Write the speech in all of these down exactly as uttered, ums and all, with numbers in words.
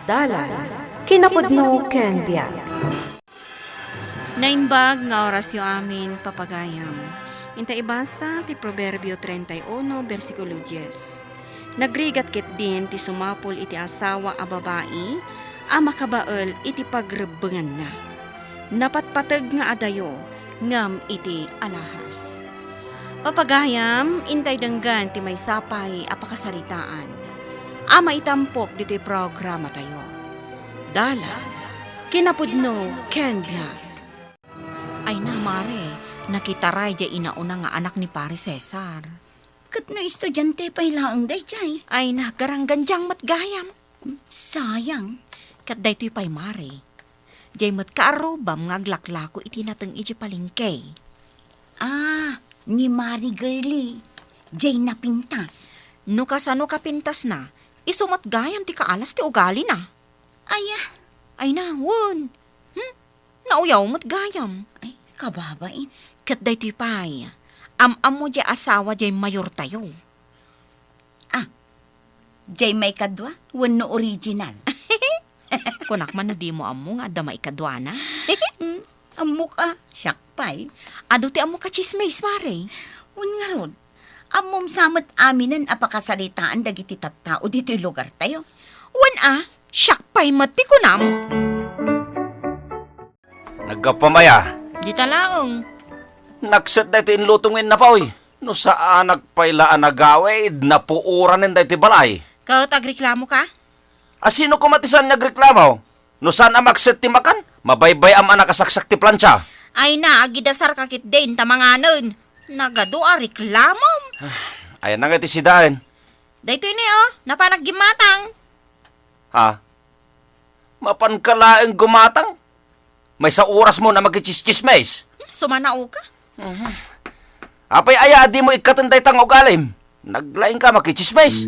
Dalan, kinapudno ken biag. Naimbag nga orasyo amin, papagayam. Inta ibasa ti Proverbio treinta y uno, bersikulo dies. Nagrigat ketdin ti sumapul iti asawa a babai a makabael iti pagrebbenganna. Napatpateg nga adayo ngem iti alahas. Papagayam, intay denggen ti maysa pay a pakasaritaan a maitampok ditoy programatayo. Dalan, kinapudno ken biag. Ay na, Mare, nakitaray diay inauna nga anak ni Pare Cesar. Ket no estudiante pay laeng daydiay? Ay na, garanggandiang met gayam. Sayang. Ket daytoy pay, Mare. Diay met kaarrubam nga aglaklako iti nateng idiay palengke. Ah, ni Mare Girlie. Diay napintas. No kasano kapintasna, isu met gayam ti kaalas ti ugalina. Ay, ah. Ay na, wen. Hmm? Nauyaw met gayam. Ay, kababain. Ket daytoy pay, am-ammo diay asawa diay mayortayo. Ah, diay maikadua wenno original? Kunak man no dimo ammo nga adda maikaduana. Hmm, ammok a, siak pay. Adu ti ammok a tsismis, Mare. Wen ngarud, ammom sa met aminen a pakasaritaan dagiti tattao ditoy lugartayo. Wen a, siak pay met ti kunam. Naggapuam aya? Dita laeng. Nakset daytoy inlutong nga innapaw. No saanak pay la a nagawid, napuoranen daytoy balay. Ket agreklamoka? A, sino koma ti saan nga agreklamo? No saan a makset ti makan, mabaybay-am a nakasaksak ti plantsa. Ay na, agidasarka ketdin ta manganen. Nagadu a reklamom. Ayan na nga iti sidaen. Daytoy ni, o, napanak gimmatang. Ha? Mapanka laeng gumatang? Maysa orasmon a makitsismis. Hmm, sumanaoka. Mhm. Apay aya a dimo ikkaten dayta nga ugalim? Naglaingka makitsismis.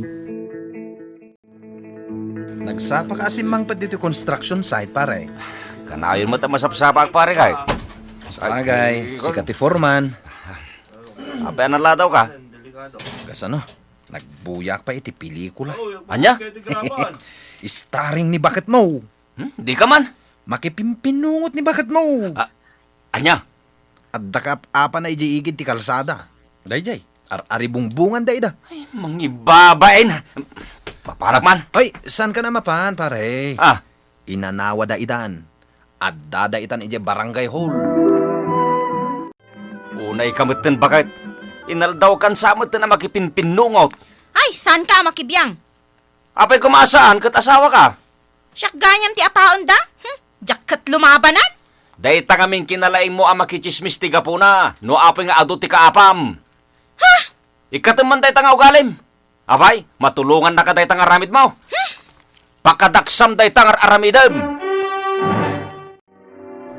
Nagsapaka a simmangpet ditoy construction site, pare. Kanayon met a masapsapaak, pare, kay. Sabagay, sika ti foreman. Apay a naladawka? Kasano? Nagbuyaak pay iti pelikula. Ania? Starring ni baketmo. Hmm? Dika man? Makipimpinungot ni baketmo. Ah, ania? Adda kaap-apana idiay igid ti kalsada. Daydiay, ar-aribungbungan dayta. Ay, mangibabain. Mapanak man. Ay, saanka a mapan, pare? Ah. Inanawada itan. Addada itan idiay barangay hall. Unayka metten, baket. Inaldawkan sa metten a makipinpinnungot. Ay, saanka a makibiang? Apay koma a saan ket asawaka? Siak gayam ti apaenda? Hmm? Diak ket lumabanan? Dayta ngamin kinalaingmo a makitsismis ti gapuna, no apay nga adu ti kaapam. Ha? Ikkatem man dayta nga ugalim. Apay, matulongannaka dayta nga aramidmo. Hmm? Pakadaksam dayta nga ar-aramidem.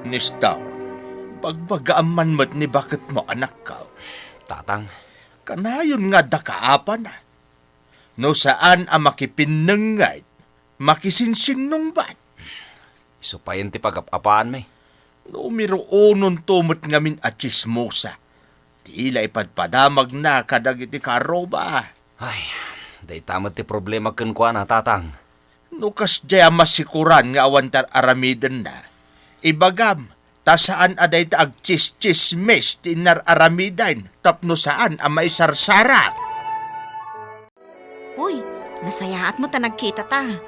Nestor, bagbagaam man met ni baketmo, anakko. Tatang. Kanayon nga adda kaapana. No saan a makipinnengngeg, makisinsinnungbat. Isu payen ti pagap-apaanmi. Numero unonto met ngamin a tsismosa. Ti la ipadpadamagna kadagiti kaarruba. Ay, dayta met ti problema kenkuana, Tatang. No kasdiay a masikoran nga awan ti ar-aramidenna, ibagam, ta saan a dayta agtsistsismis ti inar-aramiden tapno saan a maisarsarak. Uy, nasayaat mo ta nagkitata.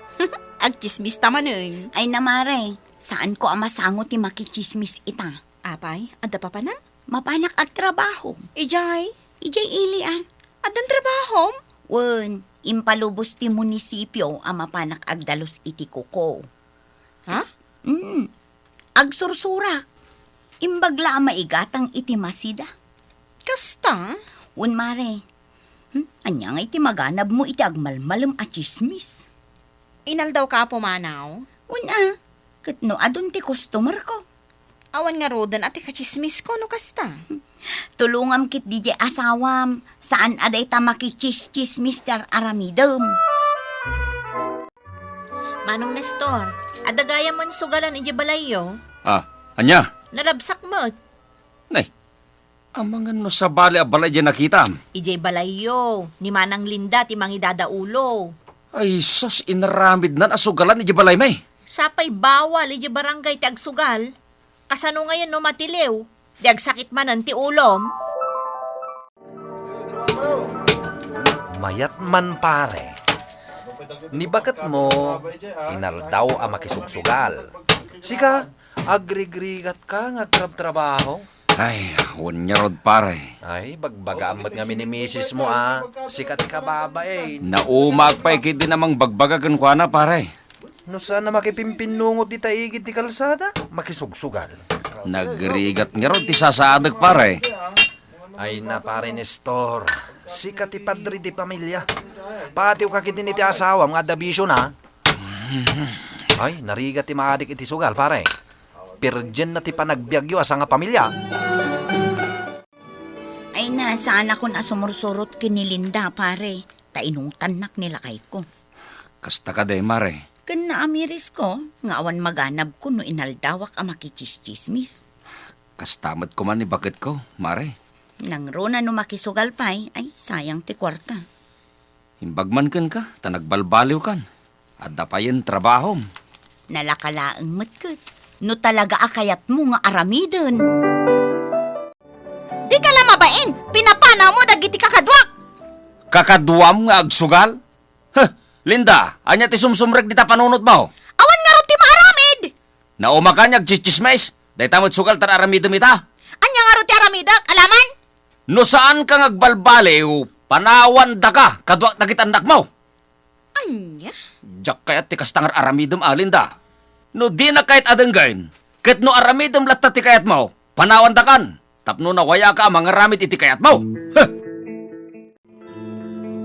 Agtsismis ta manen. Ay na, Mare, saanko a masango ti makitsismis ita. Apay, adda papanam? Mapanak agtrabaho. Idiay? Idiay ili, a. Addan trabahom? Wen, impalubos ti munisipio a mapanak agdalus iti kuko. Ha? Mm. Agsursurak. Imbag la a maigatang iti masida. Kasta? Wen, Mare. Hmm? Ania ngay ti maganabmo iti agmalmalem a tsismis? Inaldawka a pumanaw? Wen a, ket no adun ti customerko. Awan ngaruden a ti katsismisko no kasta. Tulongam ketdi diay asawam, saan a dayta makitsistsismis ti ar-aramidem. Manong Nestor, adda gayam met sugalan idiay balayyo? Ah, ania? Nalabsak met. Nay, amangan no sabali a balay diay nakitam? Idiay balayyo, ni Manang Linda ti mangidadaulo. Ay sus, inaramidnan a sugalan idiay balaymi. Sapay bawal idiay barangay ti agsugal. Kasano ngayon no matiliw? Di agsakit manen ti ulom? Mayat man, pare. Ni baketmo, inaldaw a makisugsugal. Sika, agrigrigatka nga agtrabtrabaho. Ay, wen ngarud, pare. Ay, bagbagaam met ngamin ni misismo, a. Sika ti kababain. Naumaak pay ketdi a mangbagbaga kenkuana, pare. No saan a makipimpinnungot dita igid ti kalsada, makisugsugal. Nagrigat ngarud ti sasaadek, pare. Ay na, pare Nestor. Sika ti padre di pamilia. Patiwka ketdin iti asawam nga adda bisiona. Ay, narigat ti maadik iti sugal, pare. Pirdienna ti panagbiagyo a sangapamilia. Ay na, saanakon a sumursurot ken ni Linda, pare. Ta inutannak ni lakayko. Kasta kadi, mare? Ken naamirisko nga awan maganabko no inaldawak a makitsistsismis. Kasta met koma ni baketko, mare. Nangruna no makisugal pay, ay, sayang ti kuarta. Imbag man kenka, ta nagbalbaliwkan. Adda payen trabahom. Nalaka laeng met ket. No talaga a kayatmo nga aramiden. Dika la mabain! Pinapanawmo dagiti kakaduak! Kakaduam nga agsugal? Huh! Linda, ania ti sumsumrek dita panunotmo? Awan ngarud ti maaramid! Naumaka nga agtsitsismis? Dayta met sugal ta aramidem ita? Ania ngarud ti aramidek, alaman? No saanka nga agbalbaliw, panawandaka kaduak dagiti annakmo. Ania? Diak kayat ti kasta nga aramidem, Linda. No dinak kayat a denggen, ket no aramidem latta ti kayatmo, panawandakan, tapno nawayaka a mangaramid iti kayatmo. Huh!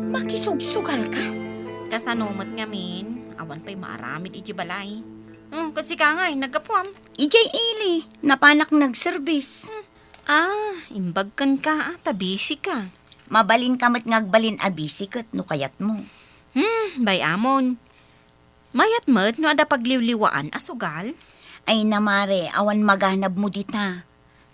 Makisugsugalka? Kasano met ngamin? Awan pay maaramid iti balay. Hmm, ket sika ngay, naggapuam? Idiay ili, napanak nagserbis. Hmm. Ah, imbag kenka, ah, ta busy ka. Mabalinka met nga agbalin a busy ket no kayatmo. Hmm, bay-amon. Mayat met no adda pagliwliwaan a sugal? Ay na, mare, awan maganabmo dita.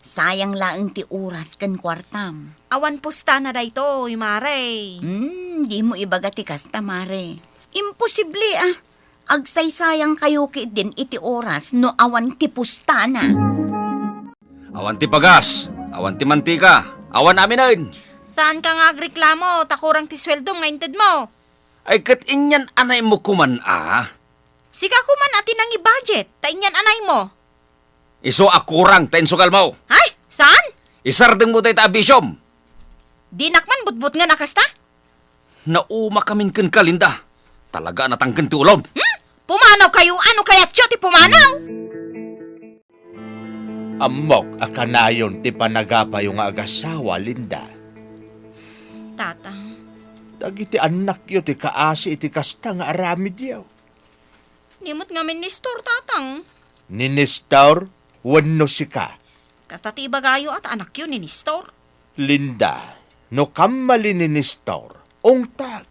Sayang laeng ti oras ken kuartam. Awan pustana daytoy, mare. Hmm, dimo ibaga ti kasta, mare. Imposible, ah. Agsaysayangkayo ketdin iti oras no awan ti pustana. Awan ti pagas, awan ti mantika, awan aminen. Saanka nga agreklamo, ta kurang ti sueldom nga intedmo. Ay, ket inyan anaymo koman, a? Sika koman a ti nangi-budget, ta inyan anaymo. Isu a kurang ta insugalmo. Ay, saan? Isardengmo dayta a bisiom. Dinak man butbutngen a kasta? Naumakamin kenka, Linda. Talaga a natangken ti ulom. Hmm? Pumanawkayo, ano kayatyo ti pumanaw? Ammok a kanayon ti panagapayo nga agasawa, Linda. Tatang. Dagiti annakyo ti kaasi iti kasta nga aramidyo. Ni met ngamin ni Nestor, Tatang. Ni Nestor wenno sika? Kasta ti ibagayo a ta anakyo ni Nestor. Linda, no kammali ni Nestor, ungtak.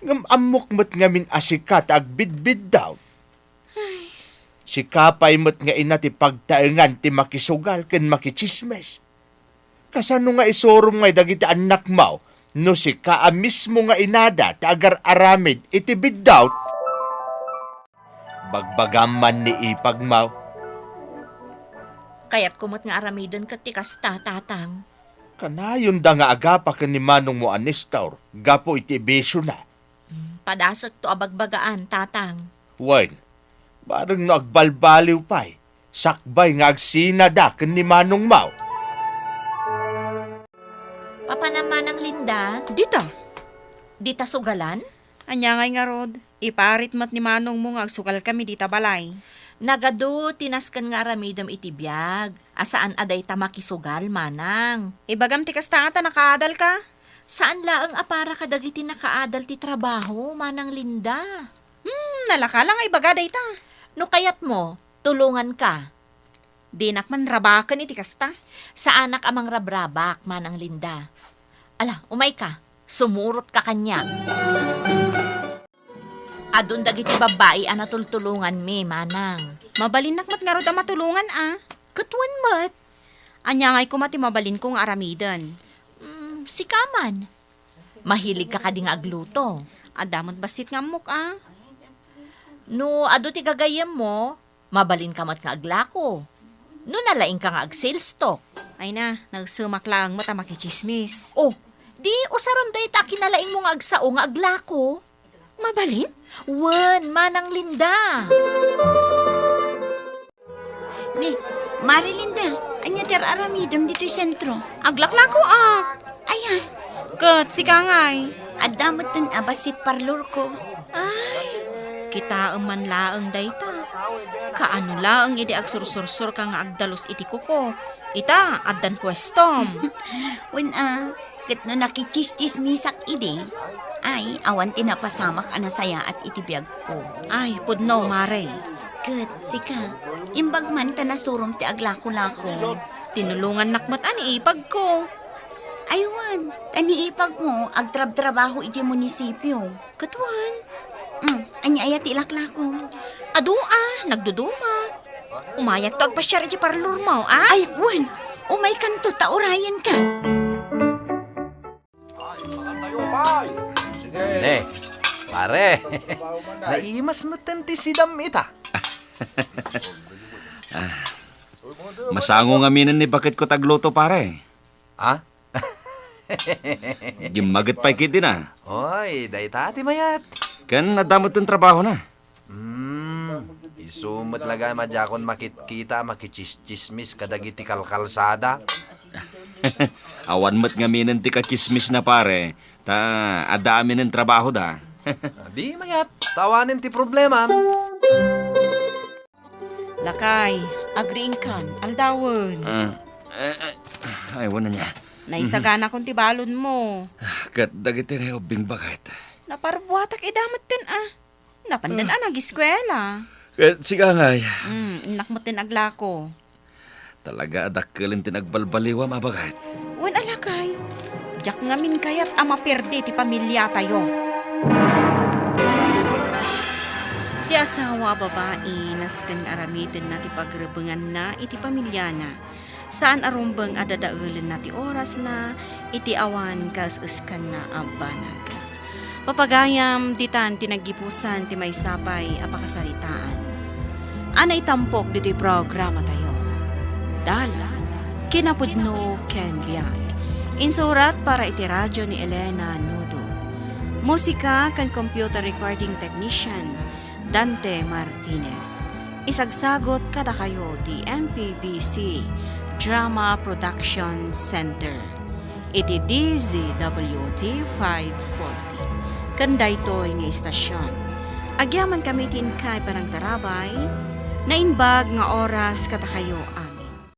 Ngem ammok met ngamin a sika ti agbidbiddut. Sika pay met nga ina ti pagtaengan ti makisugal ken makitsismis. Kasano nga isurom ngay dagiti annakmo no sika a mismo nga inada ti agar-aramid iti biddut? Bagbagam man ni ipagmo. Kayatko met nga aramiden ket ti kasta, Tatang. Kanayonda nga agapa ken ni manongmo a Nestor gapu iti bisiona. Hmm, padasekto a bagbagaan, Tatang. Wen, bareng no agbalbaliw pay, sakbay nga agsinada ken ni manongmo. Papanam, Manang Linda? Dita. Dita sugalan? Ania ngay ngarud? Iparit met ni manongmo nga agsugalkami dita balay. Nagadu ti nasken nga aramidem iti biag, a saan a dayta makisugal, Manang. Ibagam ti kasta a ta nakaadalka? Saan laeng a para kadagiti nakaadal ti trabaho, Manang Linda. Hmm, nalaka la nga ibaga dayta. No kayatmo, tulonganka. Dinak man rabaken iti kasta. Saanak a mangrabrabak, Manang Linda. Ala, umayka, sumurotka kaniak. Adun dagiti babbai a natultulonganmi, Manang. Mabalinnak met ngarud a matulongan, a. Ket wen met. Ania ngay koma ti mabalinko nga aramiden? Mm, sika man. Mahiligka kadi nga agluto? Adda met bassit nga ammok, a. No adu ti gagayyemmo, mabalinka met nga aglako. No nalaingka nga ag-sales talk. Ay na, nagsemak laeng met a makitsismis. Oh, di usarem dayta a kinalaingmo nga agsao nga aglako. Mabalin? Wen, Manang Linda. Ni, Mare Linda, ania ti ar-aramidem ditoy sentro? Aglaklako, a. Aya? Ket sika ngay? Adda metten a bassit parlorko. Ay, kitaem man laeng dayta. Kaano laeng idi agsursursurka nga agdalus iti kuko? Ita, addan puestom. Wen a, ket no nakitsistsismisak idi, ay, awan ti napasamak a nasayaat iti biagko. Ay, pudno, Mare. Ket sika, imbag man ta nasurom ti aglakolako. Tinulongannak met a ni ipagko. Ay wen, ta ni ipagmo agtrabtrabaho idiay munisipio. Ket wen. Mm, ania aya ti ilaklako? Adu a, nagduduma. Umayakto agpasiar idiay parlormo, a? Ay wen, umaykanto ta urayenka. Ne, pare. Naimas metten ti sidam ita. Ah, masango ngaminen ni baketko ti agluto, pare. Ha? Gimmaget pay ketdin a. Oy, dayta ti mayat. Ken adda metten trabahona. Hmm, isu met la gayam a diakon makitkita, makitsistsismis kadagiti kalkalsada. Awan met ngaminen ti katsismisna, pare, ta adda aminen trabahoda. Di mayat, ta awanen ti problemam. Lakay, agriingkan, aldawen. Ah, eh, eh, ay, wala niya. Naisaganakon ti balonmo. Ket dagiti nga ubbing baket. Naparbuatak ida metten a. Napandan a nagiskuela. Ket sika ngay. Mm, innak metten aglako. Talaga a dakkelen ti nagbalbaliwam a baket. Wen a lakay, diak ngamin kayat a maperdi ti pamiliatayo. Ti asawa a babai, nasken nga aramidenna ti pagrebenganna iti pamiliana. Saan a rumbeng a dadaelenna ti orasna iti awan kaes-eskanna a banag. Papagayam, ditan ti naggibusan ti maysa pay a pakasaritaan a naitampok ditoy programatayo. Dalan, kinapudno ken biag. Insurat para iti radyo ni Elena Nudo. Musika ken computer recording technician, Dante Martinez. Isagsagot kadakayo ti M P B C Drama Production Center iti D Z W T five forty. Ken daytoy nga istasyon, agyamankami ti inkay panangtarabay, naimbag nga oras kadakayo a